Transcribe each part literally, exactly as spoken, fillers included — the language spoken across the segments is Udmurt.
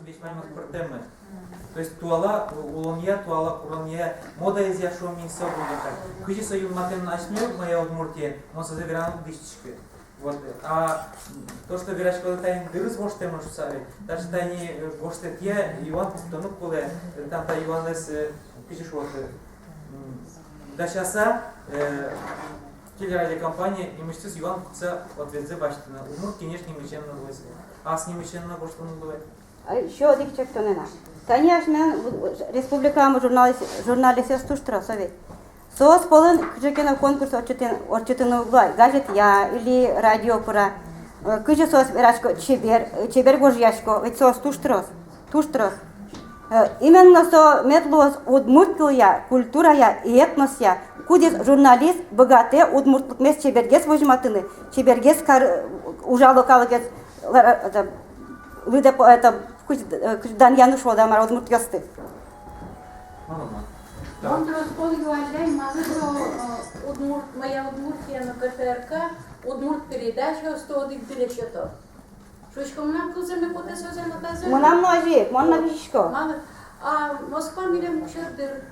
Весь ваньмыз пӧртэм. То есть туала улонъя, туала куронъя, модаез я шуом ини со будто. Кызьы со юнматэмын асьме «Моя Удмуртия», мон сое вераны уг дӥсьтӥськы. Вот. А то, что вераськоды, тани дырыз воштэмын шуса, таӵе тани, э, воштэтъя юан пуктыны кулэ, э, тани та юанэз, э, кызьы шуод, э, м, дасяса, э, телерадиокомпания нимысьтыз юан пуктыса ответзэ басьтыны. Удмурт Кенеш нимысен но луэ. Ас нимысен но воштыны луэ. А ещё одӥг чектонэ на. Тани асьмелэн республикамы журналист-, журналистъёс туж трос, а ведь. Соос пӧлын кыӵе ке но конкурс ортчытын-, ортчытыны уг луы ай, газетъя или радио пыр-а. Э, кызьы соос верасько, чебер, э, чебер гожъясько, ведь соос туж трос, туж трос. Э, именно со мед луоз удмурт кылъя, культурая и этносъя, кудӥз журналист быгатэ удмуртлыкмес чебергес возьматыны, чебергес кар-, ужало калыкез, лара-, это, лыдэ по-, это, кызь, э, кызь данъяны шуод-а, мар, удмуртъёсты. Мон трос пол юалляй, малы со, э, удмурт, «Моя Удмуртия» но КТРК удмурт передачаосты одӥг дыре сёто. Шуисько, мынам кылзэме потэ созэ но тазэ. Мынам но озьы ик, мон но висисько. Малы? А Москва милем уксё дыр.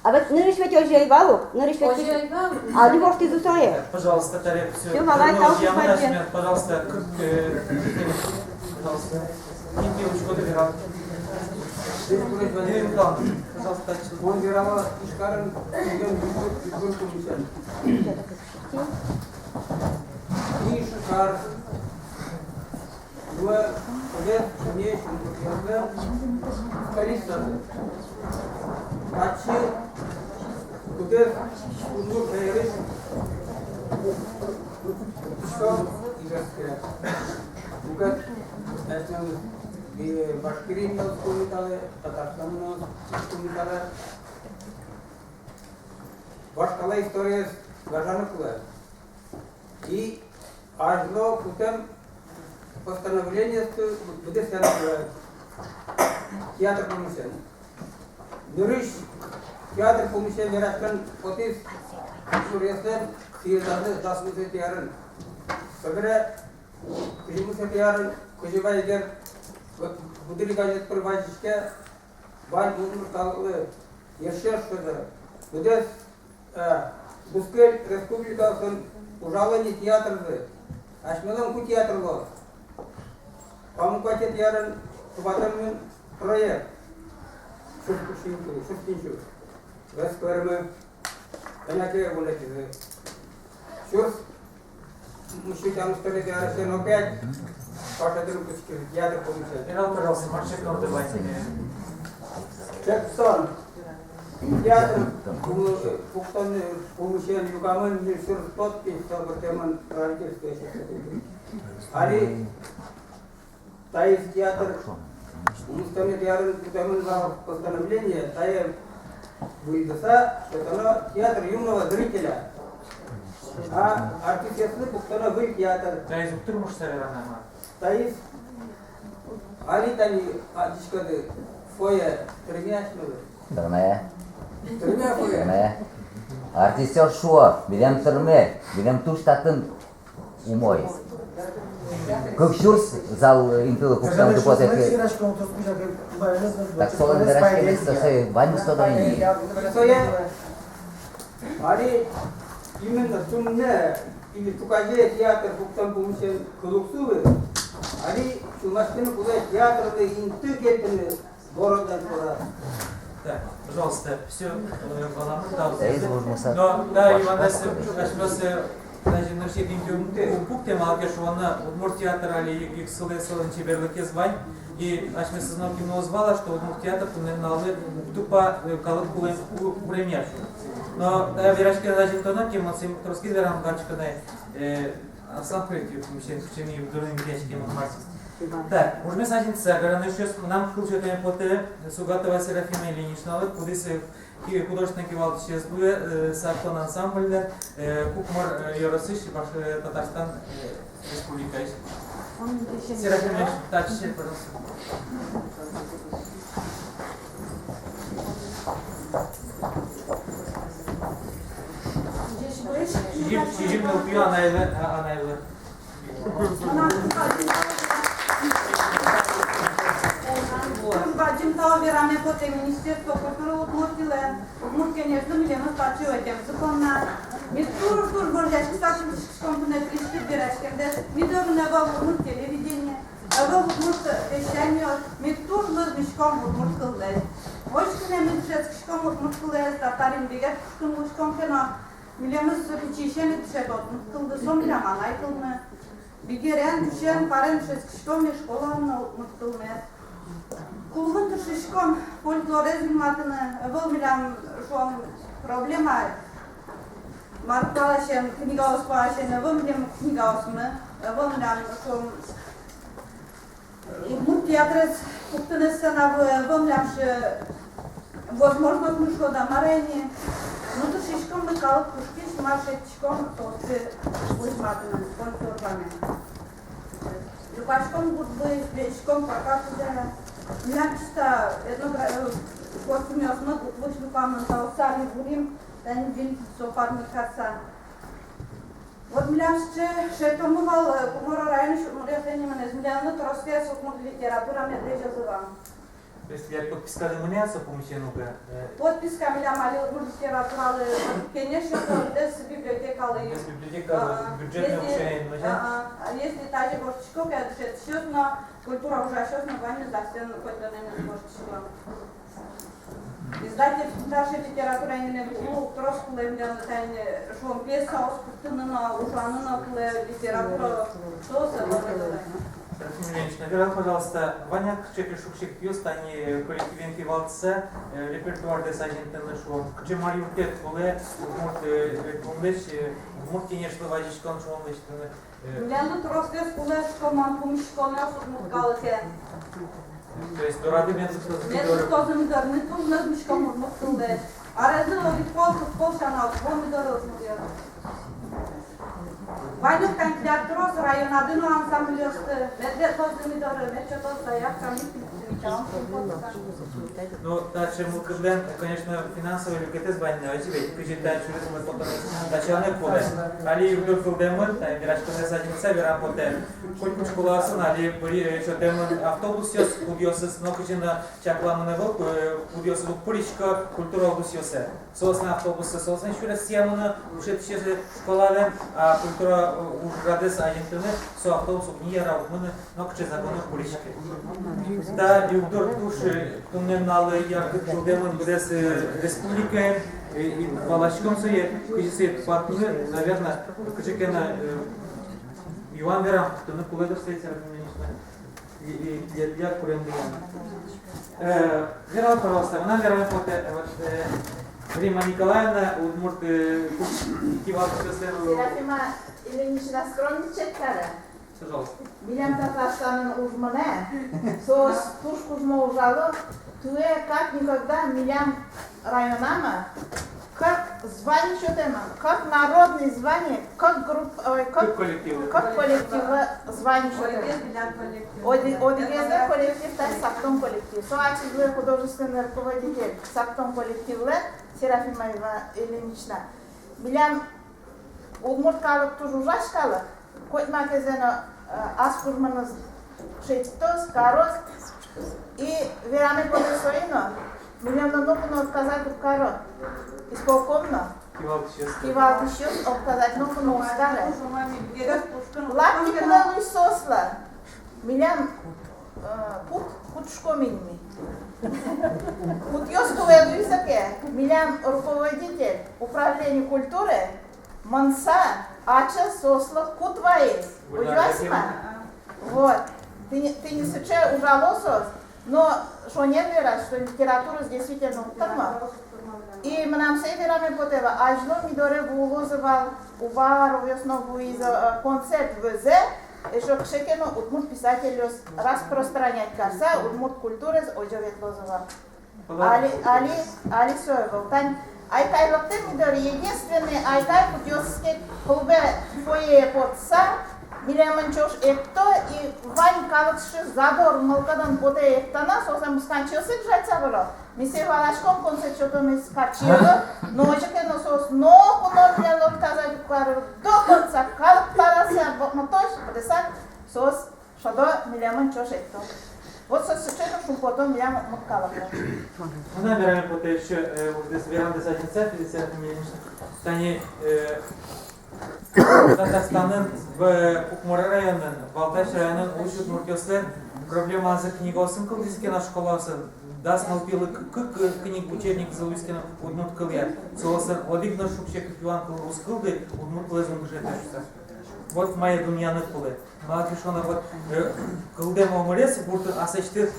А ведь нырысь ведь озьы ӧй вал ук, нырысь ведь озьы ӧй вал. Али воштӥзы сое. Пожалуйста, таре всё. Всё, валай, тау, пожалуйста, кырк, э, пожалуйста. Кин ке учкоды, вералэ. Пожалуйста. Мон верало Ижкарын, милем югдур, югдур пумысен. Ижкар. Луэ кудӥз куинь сюрс ар столицазы. Татчы кудӥз кунгур шаерысь, что Ижевске. Мукет, э, Башкириын но пумиталэ, Татарстанын но пумиталэ. Вашкала историез гажаны кулэ. И азьло кутэм постановлениосты быдэсъяны кулэ театр пумысен. Нырысь театр пумысен вераськон потӥз ужасьёслэн съездазы дас укмысэтӥ арын. Собере кызь укмысэтӥ арын, кызьы вайгер, вот, «Гудыри» газет пыр вазиське, вань удмурт калыклы ещё что-то. Быдэс, э, бускель республикаосын ужало ни театрзы. Асьмелэн ку театр луоз. Куамын куатетӥ арын тупатэмын проект. Сюрс куинь сю, сюрс куинь сю. Весь куарамы. Кӧня ке вунэтӥзы. Сюрс укмыс сю тямыстонэтӥ арысен опять Паша Дыркуцкий театр пумысен. Вералэ, пожалуйста, мар чектонды вань. Чектон. Театр пумы-, пуктон пумысен югамын ньыль сюрс подпись, со пыртэмын правительствое. Али таиз театр, укмыстонэтӥ арын кутэмын вал постановление, тае выльдыса сётоно театр юного зрителя. А артистъёслы пуктоно выль театр. Таиз уг тырмы шуса вераны-а, мар? Таиз али тани адӟиськоды, фойе тырме асьмелы. Тырме. Тырме фойе. Тырме. Артистъёс шуо, милем тырме, милем туж татын умой. Кык сюрс зал интылы пуктэмды потэ. Так солэн вераськемез, сое ваньмыз тодо ини. Сое али именно туннэ, или ӵуказе театр пуктэм пумысен кыл уг сылы, али сюлмаськыны кулэ театрны инты кельтыны. Так, пожалуйста, всё, э, валамон, да. Но, да, Иван Васильевич, асьмеос, э, даже нырысетӥ интыын уг пукты, малы ке шуоно, удмурт театр али ик, ик сылэ, солэн чеберлыкез вань. И асьмеос но кин но уз вала, что удмурт театр туннэ нуналлы уг тупа, э, калык кулэ у-, уремъя. Но, да, вераськон азинтоно ке, мон сое тросгес вераны кутскисько на, э, Аслам Куретьёв, мусен, кучеми югдурын витяськемын мар. Так, ужмес азинтыса, гажано эшъёс, мынам кыл сётэме потэ Сугатова Серафима Ильиничналы, кудӥз, э, ки-, художественной кивалтӥсез луэ, э, «Саркон» ансамбльлэн, э, Кукмор, э, ёросысь, баш-, э, Татарстан, э, Республикаысь. Серафима Ильинична, татчы, пожалуйста. Сизьым, сизьым нылпи анайлы, а, анайлы. Вераме потэ, Министерство культуры Удмуртилэн, Удмурт Кенешлы милемыз таӵе ӧтемзы понна. Ми туж-туж гожъяськыса кутскиськом туннэ тӥлесьтыд вераськемдэс. Ми дорын ӧвӧл удмурт телевидение, ӧвӧл удмурт вещание, ми туж лыз миськом удмурт кыллэсь. Озьы ке но ми дышетскиськом удмурт кылэз, татарин бигет куштым луиськом ке но, милемыз со пичиысен ик дышето удмурт кылды, со милям анай кылмы. Бигерен, ӟучен, парен дышетскиськом ми школаын но удмурт кылмес. Кулгун тыршиськом фольклорез юнматыны, ӧвӧл милям, шуом, проблема. Мар паласен, книгаос паласен, ӧвӧл милям книгаосмы, ӧвӧл милям, шуом, удмурт театрез пуктыны сцена вылэ, ӧвӧл милям сыӵе возможностьмы, шуод-а, мар-а ини. Ну, тыршиськом ми калык куштӥсь, мар шедьтӥськом, соосты возьматыны, спонсор вамен. Люкаськом гуртбыысь, лэзиськом пока кудӥз. Милям чисто этногра-, э, костюмъёсмы гуртбыысь люкамын, таосты али вурим, тани выль со пад мылкыдъёсмы. Вот милям сыӵе шедьтомы вал, э, Кумор ёросысь удмуртъёслэн нимыныз, милемлы тросгес удмурт литература мед лэзёзы вал. То есть тӥляд подпискады мынэ-а со пумысен ук, э? Подписка милям али удмурт литературалы кенеш сётэ, дэс библиотекалы. Дэс библиотекалы, а, бюджетной если, уксёен, а, а, если тазьы гожтӥсько ке, дышетӥсьёс но, культура ужасьёс но, ваньмыз асьсэ котьтонэн гожтӥсько. Издательство, даже литература именно, ну, трос кулэ милям, тани, шуом, пьесаос пуктыны но, ужаны но кулэ литература, соос, э, Серафима Ильинична, вералэ, пожалуйста, вань-а кыӵе ке шуг-секытъёс тани коллективен кивалтыса, э, репертуардэс азинтыны, шуом, кыӵе мар юрттэт кулэ удмурт, э, э, кунлэсь, э, Удмурт Кенешлы вазиськон, шуом, лэсьтыны? Милемлы тросгес кулэ, шуом, мар пумиськонъёс удмурт калыкен. То есть дорады мед лыктозы ми доры. Мед лыктозы ми доры, ми туж лыз миськом удмурт кыллэсь. Арезлы одӥг пол, кык пол сяна ук вуом ми доры удмуртъёс. Ваньмыз кандидат трос, районады но ансамбльёсты, мед лыктозы ми доры, мед сётозы заявка, ми пумиськом. Ну, таӵе мылкыдлэн, конечно, финансовой люкетэз вань на, озьы ведь, кызьы та сюрес мылкыдъёс начальной поле. Али югдур кылдэмын, та вераськонэз азинтыса верам потэ. Котькуд школаосын али быри, э, сётэмын автобусъёс, кудъёсыз нокызьы но чакламын ӧвӧл, э, кудъёсыз уг пырисько культура удысъёсы. Соослэн автобуссы, соослэн сюресъя мынэ дышетӥсьёссы школалэн, а культура, э, ужрадэз азинтыны со автобус уг ни яра, уг мынэ, нокыӵе закон уг пыриське. Та югдур туж, э, туннэ нуналлы яркыт кылдэмын быдэс, э, республикаын, э, и валаськом сое, кызьы сое тупатыны, наверно, кызьы ке но, э, юан-верам пуктыны кулэ дыр сое, Серафима Ильинична. И, и, я, я курем дыян. Э, вералэ, пожалуйста, мынам вераме потэ, э, вот, э, Римма Николаевна, удмурт, э, культура кивалтӥсьёслэн. Серафима Ильинична, скромничать каре. Пожалуйста. Милям Татарстанын уж мынэ, соос туж кужмо ужало, туэ как никогда милям районамы как звание сётэмын, как народный звание, как групп-, ой, как, как коллектив, как коллектив звание сётэмын. Одӥгез милям коллектив. Оди-, одӥгез коллектив, та сактон коллектив. Со ачиз луэ художественный руководитель сактон коллективлэн, Серафима Ива-, Ильинична. Милям удмурт калык туж ужась калык. Коть ма ке зэ но, э, ас кужмыныз шедьтоз, кароз. И вераме потэ сое но, милемлы ноку но отказать уг каро исполком но, кивалтӥсьёс, кивалтӥсьёс отказать ноку но уг каро. Лапки кулэ луиз соослы. Милям, э, пут, путышко мынэ ми. Путъёс кулэ луизы ке, милям руководитель управления культуры мыныса, ачиз соослы кут ваиз. Озьы ваиз-а? Вот. Тӥни, тӥни сыӵе ужало соос. Но шонер вераз, что литератураез действительно уг тырмо. И мынам сое вераме потэ вал, азьло ми доры вуылозы вал, Ува аровъёс но вуизы, э, концерт вылэ, эшшо кыӵе ке но удмурт писательёс распространять карыса, удмурт культураез озьы ветлозы вал. Али, али, али со ӧвӧл. Тань Айкай лыктэ ми доры, единственный Айкай, кудъёсыз ке клубе, фойее потыса, милемын ӵош экто, и вань калык сыӵе задор мылкыдын потэ эктыны, соослэн мусканчиоссы ик жадьыса вуо. Ми сое валаськом, концерт сётэмез капчи ӧвӧл, но озьы ке но соос ноку но милемлы отказать уг каро, до конца калык таласа, бокмытозь, быдэсак соос шӧдо милемын ӵош экто. Вот со сыӵе но шумпотон милям удмурт калыклы. Мынам вераме потэ ещё, э, уждэс верандэс азинса, пятьдесят миллион. Тани, э, Татарстанын в Кукмор районын, Балтач районын улӥсь удмуртъёслэн проблемазы книгаосын кылдӥз ке но, школаосын дас нылпилы к-, кык книг, учебникзы луиз ке но удмурт кылъя. Соослэн одӥг но шуг-секыт юан кыл рус кылды, удмурт кылэз ум дышетэ шуса. Вот мае дунъяны кулэ. Малы ке шуоно, вот, э, кылдэм омырез гуртын аслэсьтыд,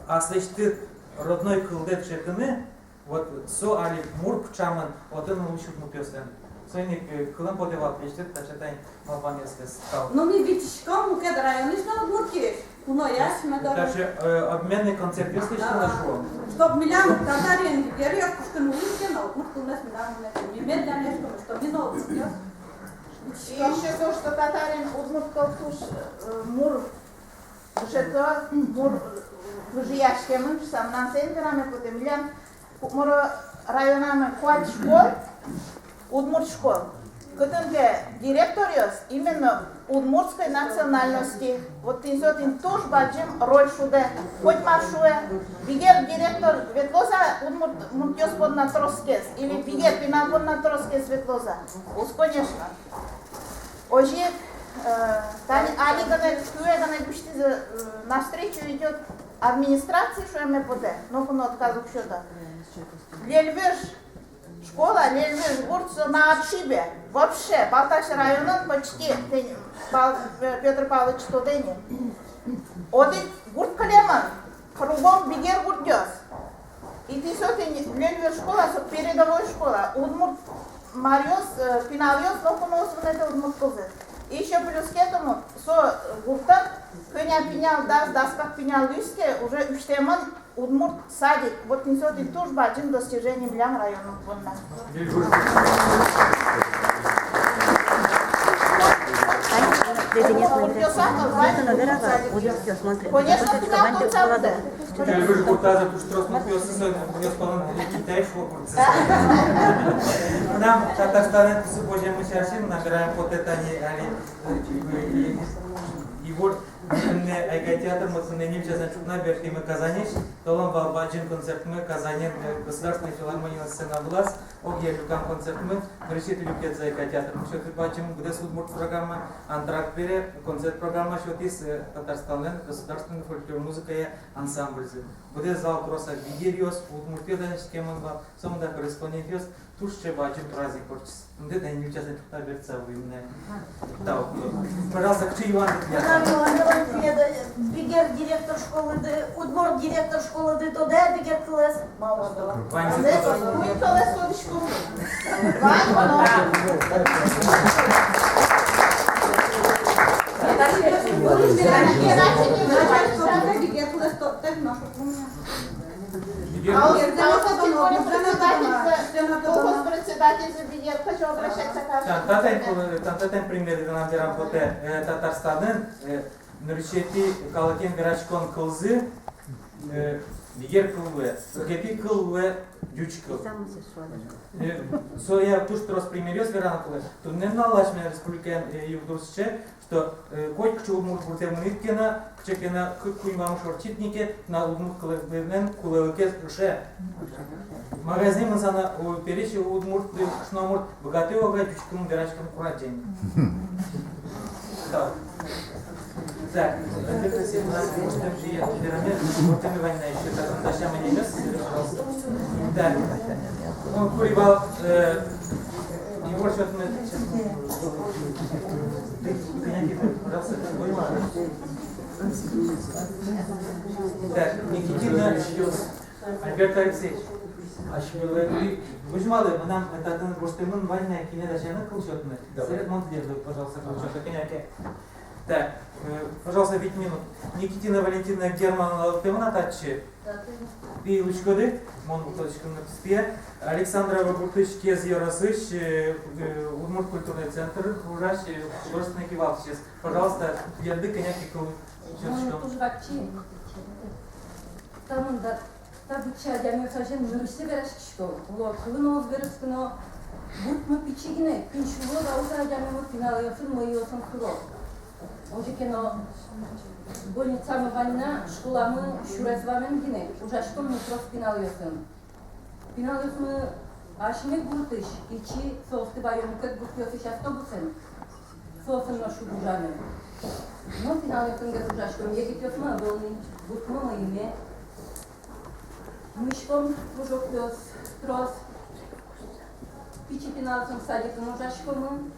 аслэсьтыд родной кылдэ дышетыны, вот со али мур пыӵамын отын улӥсь удмуртъёслэн. Соин ик, э, кылэм потэ вал, лэсьтэ таӵе тань малпанъёстэс. Тау. Но ми витиськом мукет районысь но, Удмуртиысь, куноясь, мед. Даже, э, обменный концертъёс лэсьтыны, шуом. Чтоб милям Татариын бигеръёс кошкыны луиз ке но, удмурт кылмес милям мынэ, ми мед данъяськом, что ми но удмуртъёс. И ещё то, что Татариын удмурт кыл туж, э, мур дышето, мур, э, выжыяськемын шуса, мынам соин вераме потэ. Милям Кукмор районамы куать школ, удмурт школ, кытын ке директоръёс именно удмуртской национальности. Вот тӥни со тӥни туж бадӟым роль шудэ. Коть мар шуэ, бигер директор ветлоз-а удмурт, удмуртъёс понна тросгес, или бигер пинал понна тросгес ветлоз-а? Уз, конечно. Озьы ик, э, тани али гинэ, куэ гинэ гуштӥзы, э, навстречу идёт администрация, шуэме потэ, ноку но отказ уг сёто. Лельвиж школа, Лельвиж гурт, со на отшибе. Вообще, Балтач районын почти, тӥни, Пал-, э, Пётр Павлович тодэ ини. Одӥг гурт кылемын, кругом бигер гуртъёс. И тӥни со тӥни Лельвиж школа, со передовой школа. Удмурт маръёс, э, пиналъёс ноку но уз вунэтэ удмурт кылзэс. И ещё плюс к этому, со гуртын кӧня пинал, дас, дас кык пинал луиз ке, уже усьтэмын удмурт садик. Вот тӥни со тӥни туж бадӟым достижение милям районмы понна. Конечно, кутан тон сабыдэ. Лельвиж гуртазы туж трос удмуртъёс, соин удмуртъёс палан Китай шуо гуртсэ. Мынам Татарстанэ тусы божеммы сярысь, мынам вераме потэ тани али, э, и, и, и, и вот Туннэ «Айкай» театрмы туннэ ньыль часын ӵукна бертӥмы Казаньысь, толон вал бадӟым концертмы Казаньын, э, Государственной филармонилэн сцена вылаз, огъя люкам концертмы, нырысетӥ люкетсэ «Айкай» театрмы сётэ бадӟым, быдэс удмурт программа, антракт бере концерт программа сётӥз, э, Татарстанлэн государственной фольклор музыкая ансамбльзы. Быдэс зал трос бигеръёс, удмуртъёс данъяськемын вал, сомында корреспондентъёс, туж сыӵе бадӟым праздник ортчиз. Туннэ тани ньыль часын ӵукна бертыса вуимы на. Тау. Пожалуйста, кыӵе юан тӥляд? Бигер директор школады, удмурт директор школады тодэ бигер кылэз? Мало. Вань. Кылэз тодӥськом. Вань. Бигер кылэз тодэ, но. А вот, а вот, председатель, колхоз председатель, бигер, хочу обращаться к... Тани, тани, тани, тани пример, верам, верам потэ, э, Татарстанын, э, нырысетӥ калыкен вераськон кылзы, э, бигер кыл луэ, кыкетӥ кыл луэ ӟуч кыл. Э, соя туж трос примеръёс вераны кулэ. Туннэ нуналлы асьме республикаын, э, югдур сыӵе, что, э, котькыӵе удмурт гуртэ мынӥд ке но, кыӵе ке но кык-куинь вамыш ортчид ни ке, тынад удмурт кыллэн кулэлыкез ыше. Магазинэ мыныса но, у, пересь удмурт, э, кышномурт быгатэ уга ӟуч кылын вераськыны курадӟе ни. Так. Так. Так. Ну, кури вал, э, Егор, что-то мы... Так, Никитина Альберт Алексеевич. Асьмелэн, возьмалэ, мынам татын гожтэмын вань на, кинэ дасяны кыл сётыны. Давай. Сэрет, мон тӥледлы, пожалуйста, кыл сётэ кӧня ке. Так, э, пожалуйста, вить минут. Никитина Валентина Германовна лыктэмын-а татчы? Тӥ луиськоды, мон лыктӥсько на пустые. Александрово гуртысь, Кез ёросысь, э, э, удмурт культурный центр ужась, э, художественной кивалтӥсез. Пожалуйста, тӥледлы кӧня ке кыл сётӥськом. Мон туж вакчи. Та мында, та быдӟа адямиос азьын нырысьсэ вераськисько. Оло, кылын но уз вераськы но, гуртмы пичи гинэ, кин сюло, вал со адямимы пиналъёсын, мӧйыосын суро. Озьы ке но, больницамы вань на, школамы сюрес вамен гинэ, ужаськом ми трос пиналъёсын. Пиналъёсмы асьме гуртысь, ичи, соосты ваё мукет гуртъёсысь автобусэн. Соосын но шуг ужаны. Но пиналъёсын гес ужаськом, егитъёсмы ӧвӧл ни, гуртмы мӧйме. Миськом кружокъёс трос. Пичи пиналъёсын садикын ужаськомы.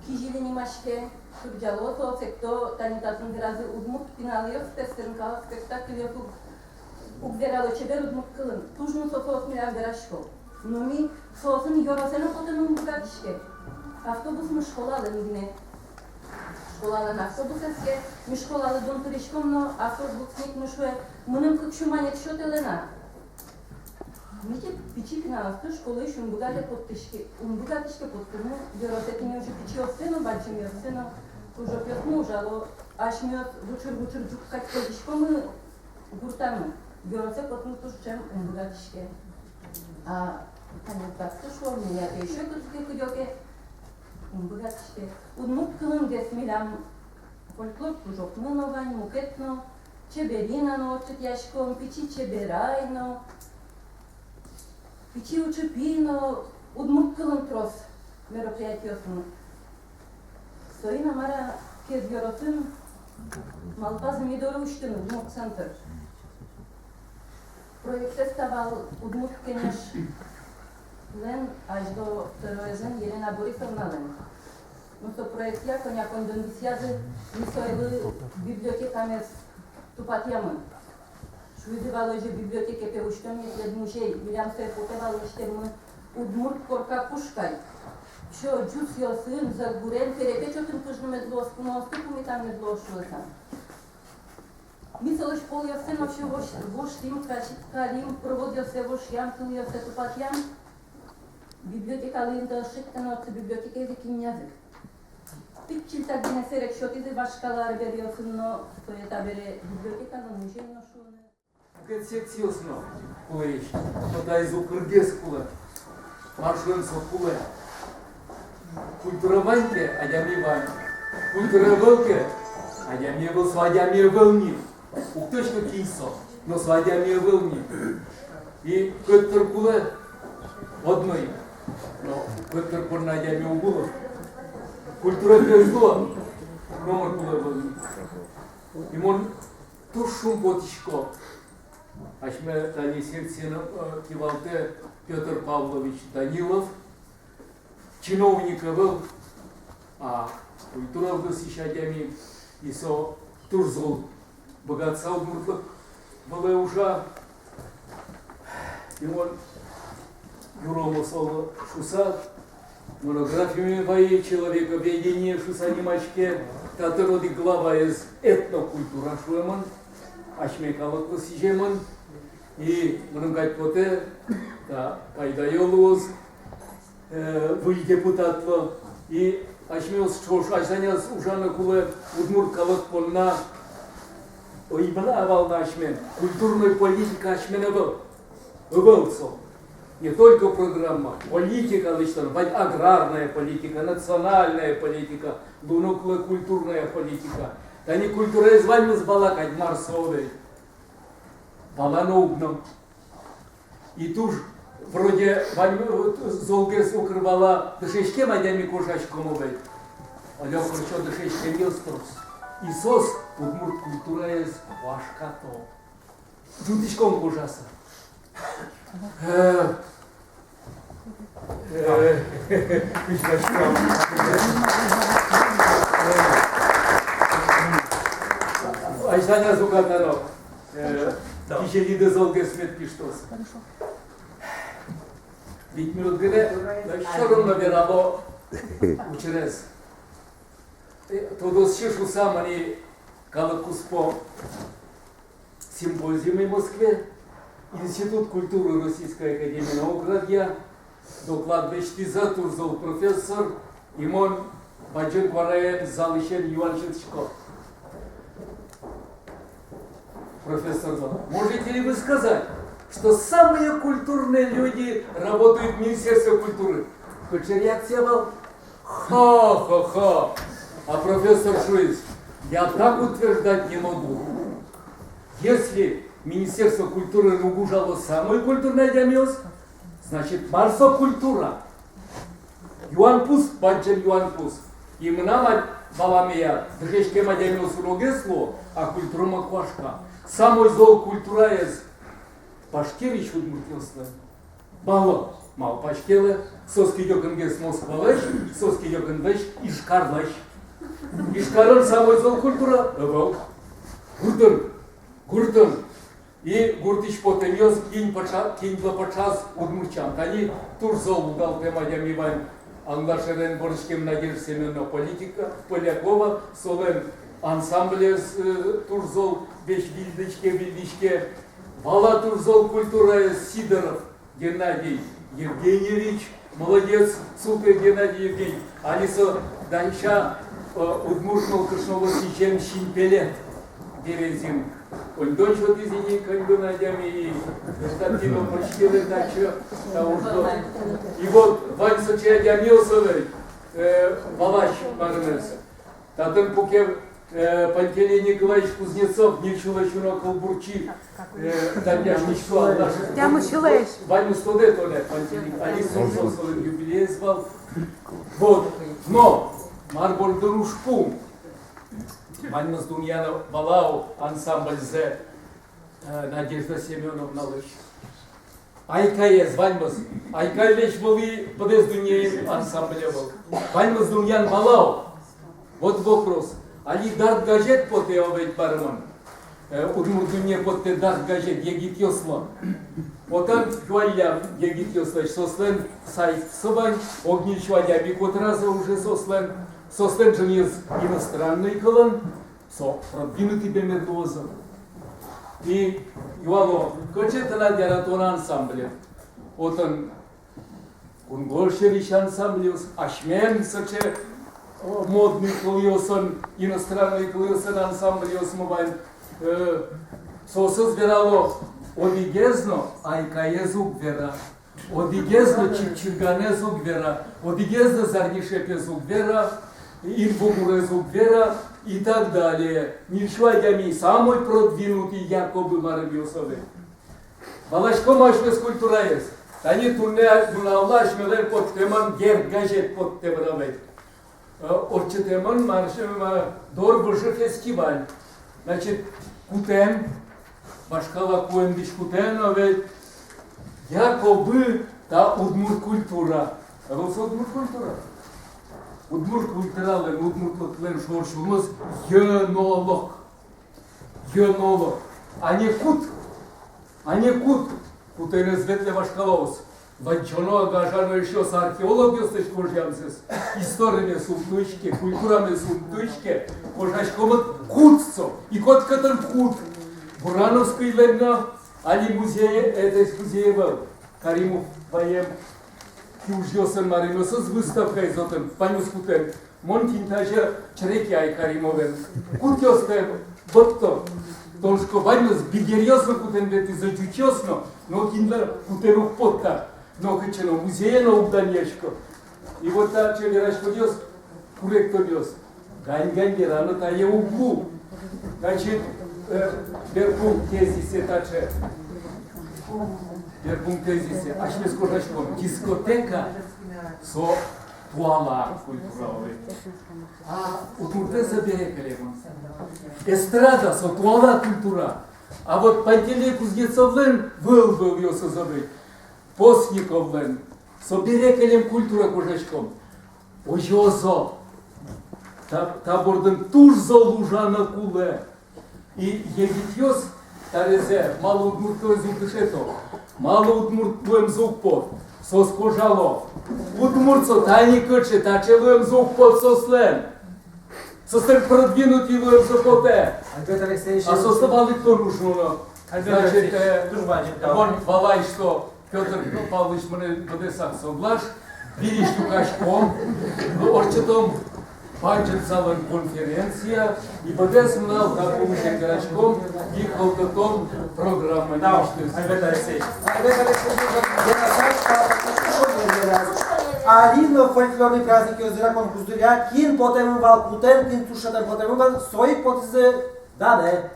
«Кизили» нимаське, кырӟало соос, экто, тани татын веразы удмурт пиналъёс, пестерын калык, спектакльёс уг, уг верало чебер удмурт кылын. Туж мусо соос милям верасько. Но ми соосын ёросэ но потыны ум быгатӥське. Автобусмы школалэн гинэ. Школалэн автобусэз ке, ми школалы дун тыриськом но, автобусник но шуэ: «Мыным кык сю манет сётэлэ на». Ми тӥ пичи пиналъёсты школаысь ум быгатэ поттӥське, ум быгатӥське поттыны ёросэ. Тӥни озьы пичиоссэ но, бадӟымъёссэ но, кружокъёсмы ужало, асьмеос вычыр-вычыр ӝук кадь кылӥськомы гуртамы, ёросэ потыны туж ӵем ум быгатӥське. А тани татчы шуом, милям ещё кытчы ке кыдёке ум быгатӥське. Удмурт кылын гес милям фольклор кружокмы но вань, мукет но, «Чеберина» но ортчытъяськом, «Пичи чеберай» но, «Пичи учыпи» но, удмурт кылын трос мероприятиосмы. Соин а мар-а, Кез ёросын малпазы ми доры усьтыны удмурт центр. Проектэз та вал Удмурт Кенешлэн азьло тӧроезлэн Елена Борисовналэн. Но со проектъя кӧня коньдон висъязы, ми солы библиотекамес тупатъямы. Шуизы вал озьы: библиотеке, пе, усьтом ни тӥледлы музей. Милям сое потэ вал лэсьтэммы удмурт корка пушкай. Всё, ӟусъёсын, зӧк гурен, перепеч отын кыжны мед луоз, куноосты пумитан мед луоз шуыса. Ми солэсь полъёссэ но всё вош-, воштӥм, красить карим, проводъёссэ вошъям, тылъёссэ тупатъям. Библиотекалы интыос шедьтэ но, отчы библиотекаез ик иннязы. Пичильтык гинэ сэрек сётӥзы вашкала арбериосын но, сое табере библиотека но, музей но шуыны. Мукет секциос но кулэ ини, но таиз укыргес кулэ. Мар шуэм со кулэ? Культура вань ке, адями вань. Культура ӧвӧл ке, адями ӧвӧл, со адями ӧвӧл ни. Уг тодӥськы, кин со, но со адями ӧвӧл ни. И кӧттыр кулэ одно ик. Но кӧттыр понна адями уг улы. Культура ке ӧз луы, номыр кулэ ӧвӧл ни. И мон туж шумпотӥсько. Асьме тани секциын, э, кивалтэ Пётр Павлович Данилов. Чиновник ӧвӧл, а культура удысысь адями, и со туж зол быгатыса удмуртлык вылэ ужа. И мон юромо солы шуыса, монографиме вайи, «Человековедение» шуыса нимаське, татын одӥг главаез «Этнокультура» шуэмын, асьме калыклы сӥземын. И мыным кадь потэ, та пайдаё луоз, э, выль депутатлы. И асьмеос ӵош азьланяз ужаны кулэ удмурт калык понна. Ой, мынам вал на асьмен, культурной политика асьмен ӧвӧл. Ӧвӧл со. Не только программа, политика лэсьтон, вань аграрная политика, национальная политика, луыны кулэ культурная политика. Тани культураез ваньмыз вала кадь, мар со ведь. Вала но уг но. И туж вроде вань, э, золгес укыр вала дышетскем адями кожаськом ведь. Оло кыӵе дышетскемъёс трос. И соос удмурт культураез вашкато. Ӝутӥськом кожаса. Э, э, азьланяз укатано. Э, кизе лидэ золгес мед пиштоз. Вить минут гинэ, но всё равно верало учырез. Э, тодосчи шуыса мынӥ калык куспо симпозиуме Москвае, Институт культуры Российской академии наук радъя, доклад лэсьтӥз туж зол профессор, и мон бадӟым куараен залысен юан сётӥсько. Профессор зол. Можете ли вы сказать, что самые культурные люди работают в Министерстве культуры? Кыӵе реакция вал? Ха-ха-ха! А профессор шуиз: «Я так утверждать не могу. Если Министерство культуры уг ужало самой культурной адямиос, значит, мар со культура?» Юан пус, бадӟым юан пус. И мынам ад-, валамея, дышетскем адямиос уногес луо, а культура ма куашка. Самой зол культураез Башкириысь удмуртъёслэн. Малы? Малпаськелэ, соос кыдёкынгес Москвалэсь, соос кыдёкынгес Ижкарлэсь. Ижкарын самой зол культура ӧвӧл. Гуртын, гуртын. И гуртысь потэмъёс, кин пыӵа-, кинлы пыӵаз удмурт сям. Тани туж зол удалтэм адями вань, Алнаш шаерын вордскем, Надежда Семёновна Политика-, Полякова, солэн ансамблез, э, туж зол весь выльдӥське, выльдӥське. Вала туж зол культураез Сидоров Геннадий Евгеньевич, молодец, султэ Геннадий Евгеньевич. Али со дася, э, удмурт нылкышно сӥзем синпелет. Березин коньдон сётӥз ини, коньдон адями, и Константинов почтилы дача, та уждо. И вот вань сыӵе адямиос ӧвӧл, э, валась марынэз. Татын пуке, э, Пантелей Николаевич Кузнецов, ньыль сюлэсь уно кылбурчи, э, дадьяшкисько, Алнаш. Тямыс сюлэсь. Ваньмыз тодэ, Толя, Пантелей, али со, со, солэн юбилеез вал. Вот. Но мар бордын ужпум? Ваньмыз дунъяны валало ансамбльзэ, э, Надежда Семёновналэсь. «Айкаез» ваньмыз. «Айкайлэсь» вылӥ быдэс дуннеын ансамбль ӧвӧл. Ваньмыз дунъяны валало. Вот вопрос. Али «Дарт» газет потэ, о, ведь, бармон. Э, «Удмурт дунне» поттэ «Дарт» газет егитъёслы. Отын юаллям егитъёслэсь, соослэн сайтсы вань, ог ньыль сю адями котыраз уже соослэн, соослэн ӝыныез иностранной кылын. Со продвинутый, бен, мед луоз. И юало: «Кыӵе тынад яратон ансамблед?» Отын кунгож сьӧрысь ансамбльёс, асьмелэн сыӵе, о, модный кылъёсын, иностранной кылъёсын ансамбльёсмы вань. Э, соосыз верало одӥгез но, «Айкаез» уг вера. Одӥгез но «Чипчирганэз» уг вера, одӥгез но «Зарни шепез» уг вера, «Инбугурез» уг вера и так далее. Ньыль сю адями, самой продвинутый якобы марымъёс ӧвӧл. Валаськом асьмеос культураез. Тани туннэ нуналлы асьмелэн поттэмын, «Герд» газет поттэмын ӧвӧл. Э, ортчытэмын, мар шуом, э, «Дор выжы» фестиваль. Значит, кутэн, вашкала куэндысь кутэн, но ведь якобы та удмурт культура. Ӧвӧл со удмурт культура. Удмурт культуралэн, удмуртлыклэн шоры сюлмыз йӧнолог. Йӧнолог. А не кут. А не кут. Кутэнэз ветлэ вашкалаос. Вадӟоно, гажано эшъёс, археологъёслэсь гожъямзэс. Историмес ум туиське, культурамес ум туиське. Гожъяськомы кут со. И котькытын кут. Бурановскийлэн но али музее, этэ, музее вал. Каримов ваем киужъёсын, марымъёсыз выставкаез отын. Ваньмыз кутэн. Мон тӥни тазьы черекъяй Каримовен. Кутъёстэ вотто. Тон, шуисько, ваньмыз бигеръёс но кутэн ветлӥзы, ӟучъёс но, но кинлы кутэн уг потта. Но кытчы но музее но уг данъясько. И вот таӵе вераськонъёс, куректонъёс. Гань-гань вераны тае уг лу. Значит, э, берпум тезисэ таӵе. Берпум тезисэ. Асьмеос гожъяськом: дискотека со туала культура, о ведь. А удмуртэз бере кылемын. Эстрада со туала культура. А вот Пантелей Кузнецовлэн выл-вылъёсыз, о ведь, Постниковлэн, со бере кылем культура, гожъяськом. Озьы-о со. Та, та бордын туж зол ужаны кулэ. И егитъёс тарезэ, малы удмурт луэмзы уг дышето, малы удмурт луэмзы уг пот, соос гожало: удмурт со тани кыӵе, таӵе луэмзы уг пот соослэн. Соослэн продвинутый луэмзы потэ. Альберт Алексеевич. А соослы валэктон уж нуоно. Альберт Алексеевич, значит, э, туж бадӟым тау. Мон валай, что Пётр Павлович мыным быдэсак соглаш, выльысь люкаськом, ортчытом бадӟым залын конференция, и быдэс нунал та пумысен вераськом и кылдытом программа. Тау, нимысьтыз. Альберт Алексеевич. Альберт Алексеевич, Али но фольклорный праздникъёс дыръя, конкурс дыръя, кин потэмын вал, кутэн, кин туж шедьтэм потэмын вал, соин ик потӥзы данэ.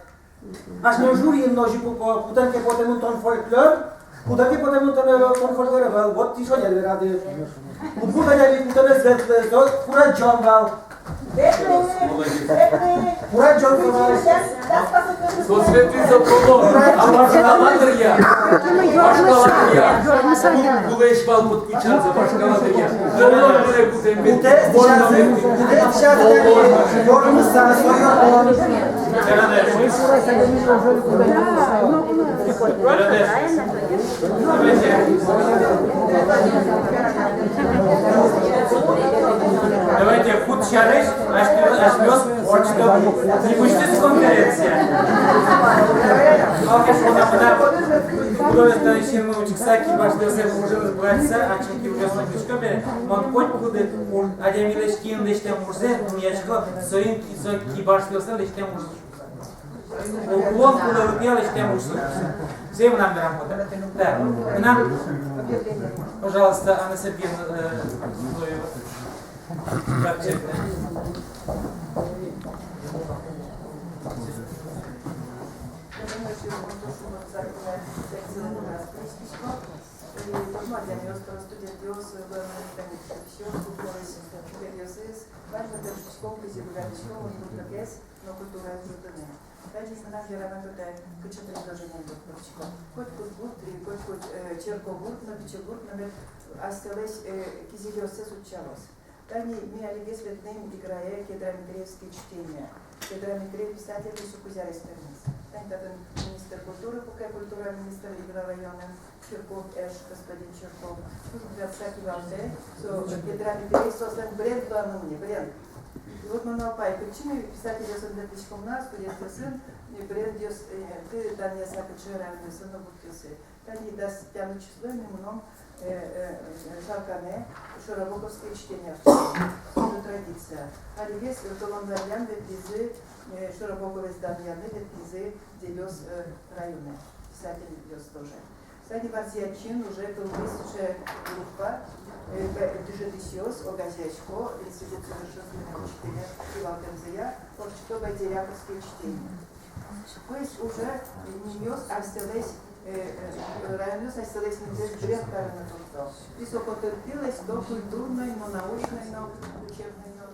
Асьме жюриын но озьы ик, кутэн ке потэмын тон фольклор, кутэн ке потэмын тон, э, тон фольклор вал, вот тӥ шонер верады. Удмурт адями кутэмез ветлэ, со курадӟон вал. Курадӟон вал. Со светлый за углом. А вашкала дыръя. Вашкала дыръя. Кулэсь вал пыдкутчанзы, вашкала дыръя. Кутэ сейчас, кутэ сейчас, кормыса, сойёркон. Давайте, куд сярысь, асьмеос, асьмеос ортчытом. Не пусть конференция. Малы ке шуоно, мынам, кудӥз та ишен мон учкыса, кибашлыослэн ужез быгатыса, ачим кибашлыослэн учкоме, мон котькуд уж, адямилэсь киын лэсьтэм ужзэ, мон яшко, соин ки-, со кибашлыослэн лэсьтэм ужзэ. Уклон кулэлыкъя лэсьтэм ужзэ. Всем нам берам потэ. Да. Нам, пожалуйста, Анна Сергеевна, э, Зоева. Как честно. Тани мынам верано потэ, кыӵе предложение луисько. Котькуд гурт, и котькуд, э, черкогурт но, пичи гурт но мед асьсэлэсь, э, кизилиоссэс утчалоз. Тани ми алигес ветлӥм Играе Кедра-Митрейские чтения. Кедра-Митрей писательлэсь кузя эстэмез. Тани татын министр культуры, куке культура министр Игра районын, Чирков Эш, господин Чирков. Туж быгатыса кивалтэ, со Кедра-Митрей, соослэн бренд луэмын ни, бренд. И вот мон малпай, кытчы ми писательёсын ветлӥськом на, студентъёсын, и брендъёс, э, ты данъяса кыӵе районъёсын но гуртъёсы. Тани дас тямыс числое ми мыном, э, э, э, Шаркане, Широбоковские чтения, тоже традиция. Алигес, э, толон зарян ветлӥзы, э, Широбоковез данъяны ветлӥзы Дэбес, э, районэ, писательёс тоже. Тани Варзиятчын уже кылдӥз сыӵе группа, э, дышетӥсьёс, огазеясько, институт совершенствования учителя кивалтэмзыя, ортчыто Байдеряковские чтения. То есть уже нимъёс асьсэлэсь, э, э, районъёс асьсэлэсь нимзэс бренд карыны туртто. И со котыртӥлэсь то культурной но, научной но, учебной но,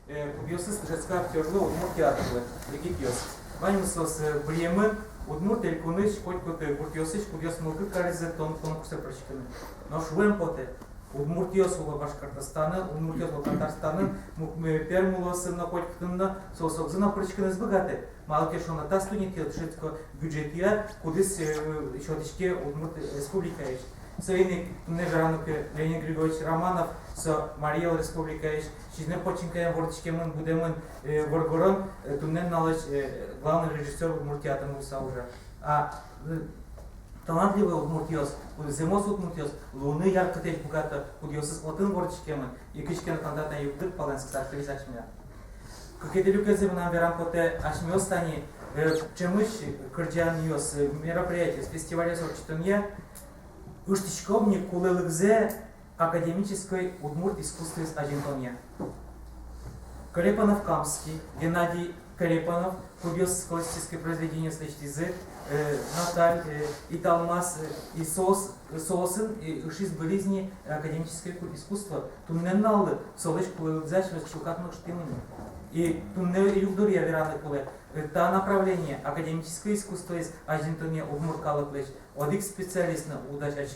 э. Э, кудъёсыз дышетско актёрлы удмурт театрлы, егитъёс. Ваньмыз соос, э, быръемын Удмурт Элькунысь котькуд, э, гуртъёсысь, кудъёс мылкыд каризы тон конкурсэ пыриськыны. Но шуэм потэ, удмуртъёс уло Башкортостанын, удмуртъёс уло Татарстанын, му-, м, Пермь улосын но, котькытын но, соос огзы но пыриськыны ӧз быгатэ. Малы ке шуоно, та студентъёс дышетско бюджетъя, кудӥз, э, сётӥське Удмурт Республикаысь. Соин ик туннэ верано ке, Леонид Григорьевич Романов, со Марий Эл Республикаысь, сизьныр починкаен вордӥськемын, будэмын, э, воргорон, э, туннэ нуналысь, э, главный режиссёр Удмурт театрын луыса ужа. А, э, талантливый удмуртъёс, зэмос удмуртъёс луыны яркытэсь быгато, кудъёсыз отын вордӥськемын, и кызьы ке но тани та югдур палэнскыса кылиз асьмеос. Кыкетӥ люкетсэ мынам верам потэ, асьмеос тани, э, ӵемысь кырӟанъёс, э, мероприятиос, фестивальёс ортчытонъя ыштӥськом ни кулэлыкзэ академической удмурт искусствоез азинтонъя. Корепанов-Камский, Геннадий Корепанов, кудъёсыз классической произведениос лэсьтӥзы, э, Наталь, э, Италмас, э, и соос, соосын, э, ышиз-вылиз ни академической ку-, искусство. Туннэ нуналлы солэсь кулэлыкзэ асьмеос чылкак но ыштӥмы ни. И туннэ югдуръя вераны кулэ, э, та направление, академической искусствоез азинтонъя удмурт калыклэсь, одӥг специалист но уг дасяськы.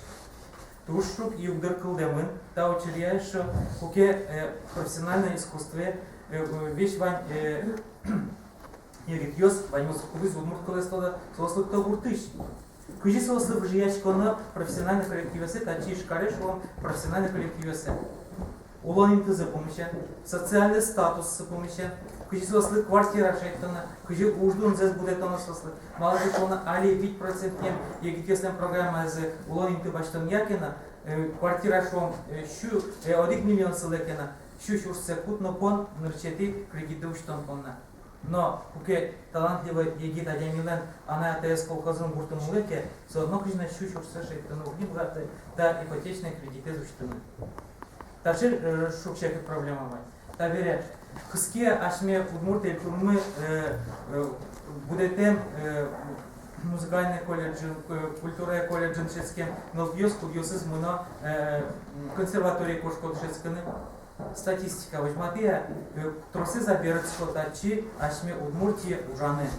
Туж шуг югдур кылдэмын та учыръя эшшо, куке, э, профессиональной искусствое, э, э, весь вань, э, егитъёс, ваньмыз, кудӥз удмурт кылэз тодо, соос лыкто гуртысь. Кызьы соослы выжыяськоно профессиональной коллективъёсы татчы, Ижкаре, шуом, профессиональной коллективъёсы? Улон интызы пумысен, социальной статуссы пумысен, кызьы соослы квартира шедьтоно, кызьы уждунзэс будэтоно соослы. Малы ке шуоно, али вить процентъем егитъёслэн программаязы улон инты басьтонъя ке но, э, квартира, шуом, э, сю, э, одӥг миллион сылэ ке но, сю сюрссэ кут но пон нырысетӥ кредитэ усьтон понна. Но куке талантливой егит адямилэн анай-атаез колхозын гуртын улэ ке, со нокызьы но сю сюрсэ шедьтыны уг ни быгаты, та ипотечной кредитэз усьтыны. Таӵе, э, шуг-секыт проблема вань. Табере кыске асьме Удмурт Элькунмы, э, э, будэтэм, э, музыкальной колледжын, э, культурая колледжын дышетскем нылпиос, кудъёсыз мыно, э, консерваторие кошко дышетскыны. Статистика возьматэ-а, э, тросэз-а берытско татчы асьме Удмуртие ужаны?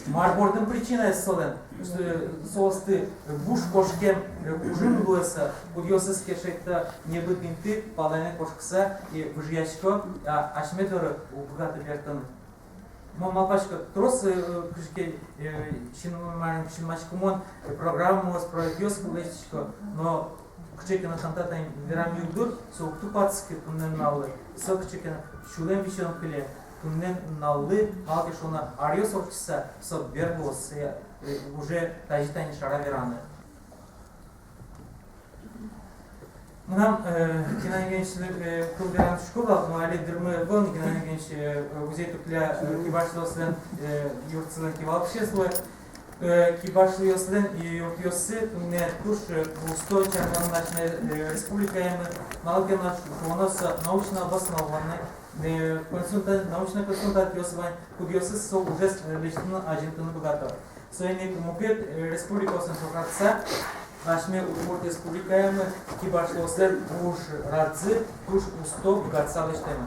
Мар бордын причинаез солэн? Э, соосты буш кошкем, э, кужым луэ-а со, кудъёсыз ке шедьто небыт инты, палэнэ кошкыса, э, выжъясько, а асьме доры уг быгаты бертыны. Мон малпасько, трос, э, кызьы ке, э, син-, мар-, синмаськымон, э, программаос, проектъёс лэсьтӥсько, но кыӵе ке но тани та тань верам югдур, со уг тупатскы туннэ нуналлы, со кыӵе ке но сюлэм висён кыле, туннэ нуналлы, малы ке шуоно, аръёс ортчыса, со бер луоз, э, э, уже тазьы тани шара вераны. Мынам, э, Геннадий Евгеньевичлы, э, кыл вераны шуисько вал, но али дырмы ӧвӧл ни, Геннадий Евгеньевич, э, Узей-Тукля, э, кибашлыослэн, э, юртсылэн кивалтӥсез луэ. Э, кибашлыослэн и юртъёссы туннэ туж, э, усто чарман асьме, э, республикаямы, малы ке но шуоно, со научно обоснованной, э, консульта-, научной консультантъёс вань, кудъёсыз со ужез, э, лэсьтыны, азинтыны быгато. Соин ик мукет, э, республикаосын ӵошатыса, асьме Удмурт Республикаямы кибашлыослэн ужрадзы туж усто быгатыса лэсьтэмын.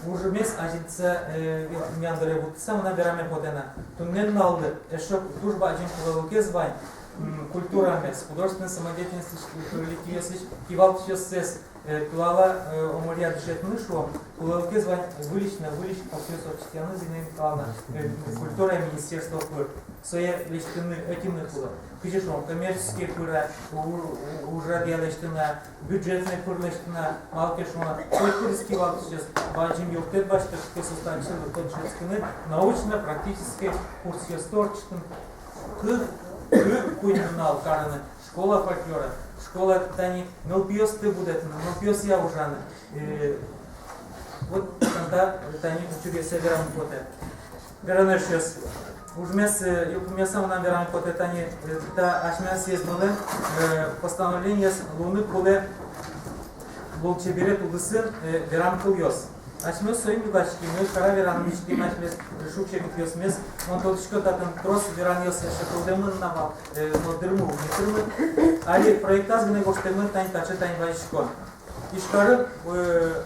Ужмес азинтыса, э, милям доры вуттыса, мынам вераме потэ на. Туннэ нуналлы эшшо туж бадӟым кулэлыкез вань, м, культурамес, художественной самодеятельностьысь, коллективъёсысь кивалтӥсьёссэс, э, туала, э, омыръя дышетыны, шуом, кулэлыкез вань выльысь но выльысь курсъёс ортчытъяны, Зинаида Николаевна, э, культура министерство пыр. Сое лэсьтыны ӧтьыны кулэ. Кызьы шуом, коммерческий пыр-а, у-, у-, ужрадъя лэсьтыны-а, бюджетной пыр лэсьтыны-а, малы ке шуоно, котькудӥз кивалтӥсез бадӟым юрттэт басьтэ, кытын соос тани лыкто дышетскыны, научно-практической курсъёсты ортчытыны. Кык, кык-куинь нунал карыны школа фольклора, школа тани нылпиосты будэтыны, нылпиосъя ужаны. Э, вот тани та тани учыръёссэ верамы потэ. Вераны, эшъёс. Ужмес, э, йылпумъяса, мынам верамы потэ тани, э, та асьме съездмылэн, э, постановлениез луыны кулэ лулчеберет удысын, э, верам кылъёс. Асьмеос соин ик луиським, ми шара вераны луиським асьмес, э, шуг-секытъёсмес. Мон тодӥсько, татын трос веранъёс эшшо кылдэмын на вал, э, но дырмы уг ни тырмы. Али проектаз гинэ гожтэмын тани таӵе тани вазиськон. Ижкарын, э,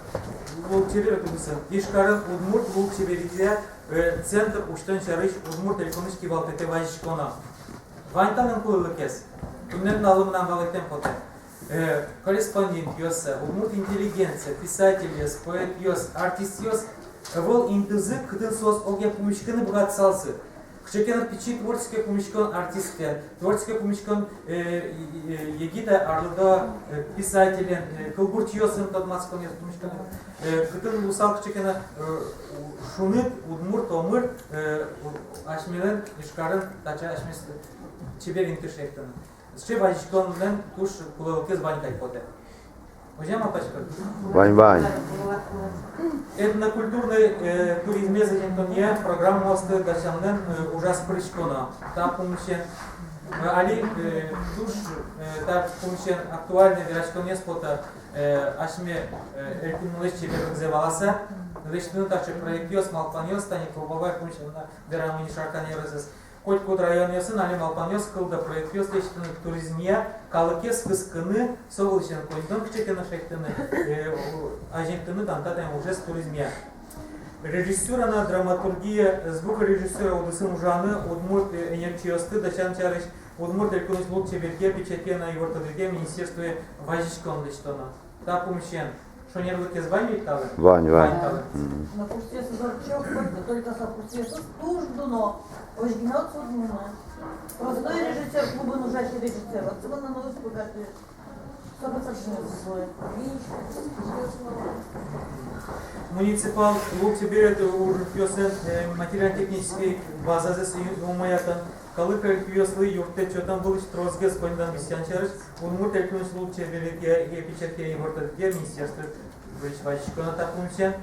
лулчеберет удысын. Ижкарын удмурт лулчеберетъя, э, центр усьтон сярысь Удмурт Элькунысь кивалтэтэ вазиськоно. Вань талэн кулэлыкез. Туннэ нуналлы мынам валэктэм потэ. Э, корреспондентъёссэ, удмурт интеллигенция, писательёс, поэтъёс, артистъёс, ӧвӧл интызы, кытын соос огъя пумиськыны быгатысалзы. Кыӵе ке но пичи творческой пумиськон артистлэн, творческой пумиськон, э, э, егит арлыдо, э, писателен, э, кылбурчиосын тодматсконъёс пумиськон, э, кытын луысал кыӵе ке но, э, шуныт удмурт омыр, э, асьмелэн Ижкарын таӵе асьмес чебер инты шедьтыны. Сыӵе вазиськонлэн туж кулэлыкез вань кадь потэ. Озьы-а, малпаськод? Вань, вань. Этнокультурной, э, туризмез азинтонъя программаосты дасянлэн, э, ужаз пыриськоно. Та пумысен, э, али, э, туж, э, та пумысен актуальной вераськонъёс потэ, э, асьме, э, элькунмылэсь чеберлыкзэ валаса, лэсьтыны таӵе проектъёс, малпанъёс, тани Кобабай пумысен но верамын ини Шаркан ёросэз. Котькуд районъёсын али малпанъёс кылдо проектъёс лэсьтыны туризмъя, калыкез кыскыны, со вылысен коньдон кыӵе ке но шедьтыны, э, у-, азинтыны тани та тани ужез туризмъя. Режиссура но драматургия, звукорежиссура удысын ужаны удмурт, э, ӧнерчиосты дасян сярысь Удмурт Элькунысь лулчеберетъя, печатья но ивортодэтъя министерствое вазиськон лэсьтоно. Та пумысен шонерлыкез вань ведь талэн? Вань, вань. Вань талэн. Мгм. Но курсъёсыз ортчо, только, только со курсъёсыз туж дуно. Озьы гинэ отчы уд мыны. Простой режиссёр, клубын ужась режиссёр, отчы мыныны уз быгаты. Со курсъёсыз. Муниципал лулчеберет ужпумъёслэн, э, материально-технической базазэс умоятон, калык элькунъёслы юрттэт сётон вылысь тросгес коньдон висъян сярысь Удмурт Элькунысь лулчеберетъя, э, печатья но ивортодэтъя министерство вылысь вазиськоно та пумысен.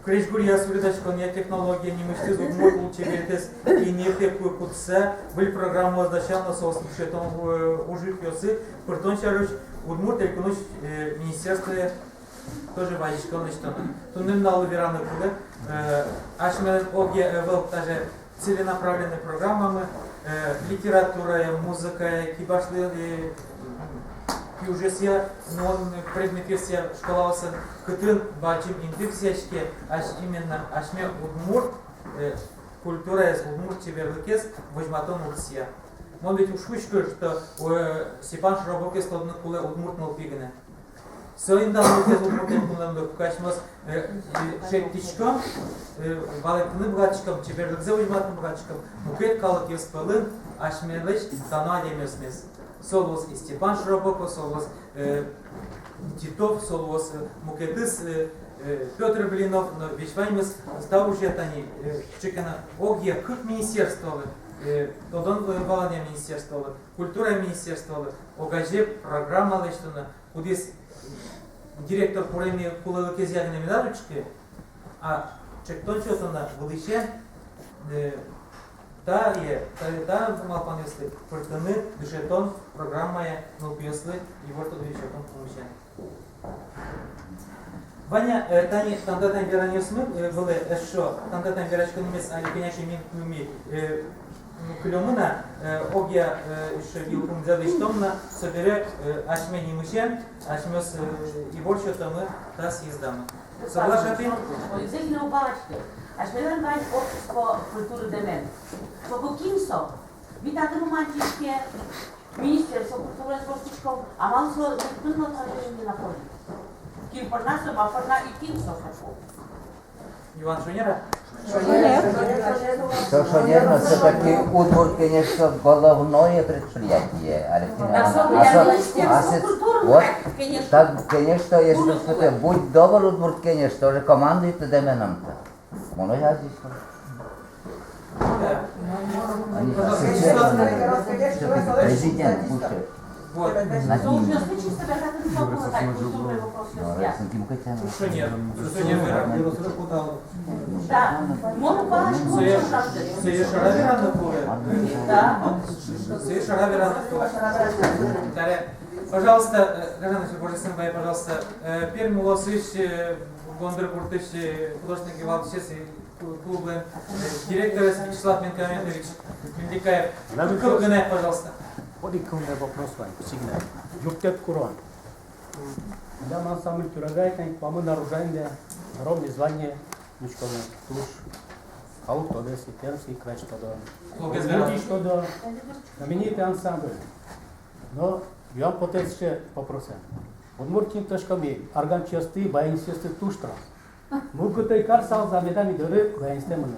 Крезьгуръя, суредаськонъя технология нимысьтыз удмурт лулчеберетэз интые кутса, выль программаос дасян но соос дышетон, э, ужъюртъёсы пыртон сярысь Удмурт Элькунысь, э, министерствое тоже вазиськон лэсьтоно. Туннэ нуналлы вераны кулэ, э, асьмелэн огъя ӧвӧл даже целенаправленной программамы, э, литературая, музыкая, кибашлы, э, киужъёсъя, но предметъёсъя школаосын, кытын бадӟым инты висъяське ась-, именно асьме удмурт, э, культураез, удмурт чеберлыкез возьматон удысъя. Мон ведь уг шуиськы, что, э, Степан Широбокез тодыны кулэ удмурт нылпи гинэ. Соин данлыкез удмурт нылпилэн, куке асьмеос, э, э, шедьтӥськом, э, валэктыны быгатӥськом, чеберлыкзэ возьматыны быгатӥськом мукет калыкъёс пӧлын асьмелэсь дано адямиосмес. Со луоз и Степан Широбоков, со луоз, э, Титов, со луоз, э, мукетыз, э, э, Пётр Блинов, но весь ваньмыз та ужъя тани, э, чекана огъя кык министерстволы, э, тодон, э, валанъя министерстволы, культура министерстволы огазе программа лэсьтоно, кудӥз директор куреме кулэлыкезъя гинэ медаз учкы, а чектон сётоно вылысен, э, тае, та, та малпанъёсты пыртыны дышетон программая нылпиослы ивор тодон сётон пумысен. Ваня, э, тани тантатань веранъёсмы, э, вылэ эшшо, тантатань вераськонмес али кӧня ке мин, ми, э, кылёмы на, э, огъя, э, эшшо йылпумзэ лэсьтом на, собере, э, асьме нимысен асьмеос, э, ивор сётомы та съездамы. Соглашатӥ? Ой, зэм но башты. Асьмелэн вань общество культуры дэмен. Соку кин со? Ми татын ум адӟиське, министерство культураез гожтӥськом, а малы со лыктын но татын не находит? Кин понна со, ма понна и кин со соку? Иван Шонер-а? Шонер. Со Шонер, но всё-таки Удмурт Кенеш со головное предприятие. Алексей Иванович, а со, а со, вот, так, конечно, если что, будь добр, Удмурт Кенеш, тоже командует дэменом-то. Мон озьы адӟисько. Президент, слушай. Вот. Над ним. Ну, раз с ним хотя бы. Слушай, нет, слушай, нет, да. Мон палочку. Сое шара вераны кулэ. Да. Сое шара вераны кулэ. Таре, пожалуйста, э, гражданин Божественный Бай, пожалуйста, э, Пермь улосысь, э, Гондыр гуртысь, э, художественной кивалтӥсез и клу-, клублэн, э, директорез Вячеслав Минкаметович Миндикаев. Кык кыл гинэ, пожалуйста. Одӥг кыл гинэ вопрос вань, пичи гинэ. Юрттэт курон. Милям ансамбль «Тюрагай» тани куамын ар ужа инде, робный звание миськоно, туж калык тодэ, и Пермский край тодо. Удмуртиысь тодо, знаменитый ансамбль. Но юан потэ сыӵе вопросэ. Удмуртиын тодӥськом ми, арганчиосты, баянистъёсты туж трос. Мылкыдтэ карысалза, меда ми доры баянистэ мыно.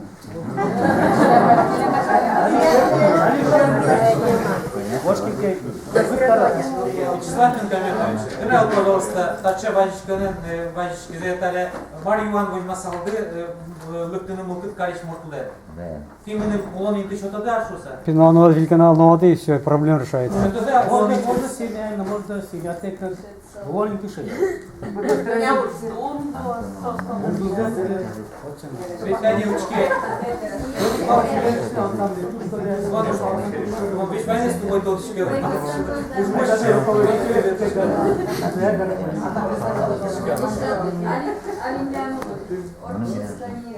Вячеслав Минкаметович, вералэ, пожалуйста, таӵе вазиськонэн, э, вазиськизы, таре мар юан возьмасалды, э, лыктыны мылкыд карись муртлы. Да. Тӥ мыным улон инты сётоды-а шуыса? Пинал но вильканал но воды, и всё, проблема решается. Сётоды-а? Можно, можно семьяен, можно семьятекен. Улон инты сётоды. Тани учке. Весь ваньмыз тугой тодӥське. Уж мыш. Али, али милям ортчиз тани.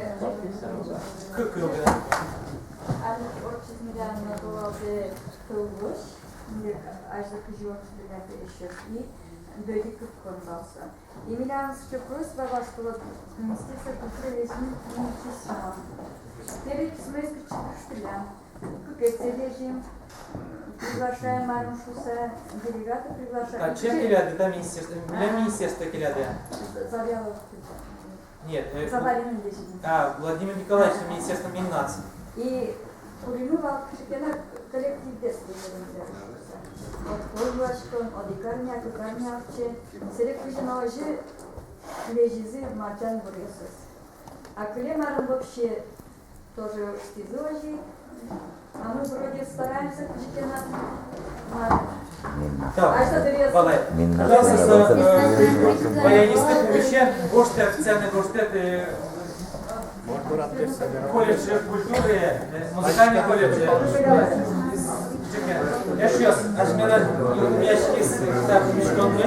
Кык кыл гинэ. Али ортчиз милям толалтэ тылвозь, милям азьло кызьы ортчиз милям пересьёс, и дойдӥ кык кон вал со. И милям сыӵе просьба вал, что вот Министерство культуры лэзьмы письмо. Пересьмес кыӵе кыштылям. Кыкетӥ лэзьмы, приглашаем, мар шуыса, делегаты приглашаем. А кытчы келяды та министерство? Милям министерство келяды. Завьялов. Нет, э, Завалинын лэзьмы. А, Владимир Николаевич, Министерство имен наци. И куремы вал кыӵе ке но коллективдэс лэзьыны. Вот, куинь васькон, одӥг арня, кык арня ортче. Сэре кызьы но озьы лэзизы мартан гуръёсыз. А кылем арын вообще тоже ыштӥзы озьы. А мы вроде стараемся, кызьы ке но. Так, валай. Пожалуйста, э, баянисты пумысен гожтэ, официальной гожтэ, э, Колледж культуры, э, музыкальный колледж. Чекай. Эшъёс, асьмелэн ини миськиз, так, миськонмы.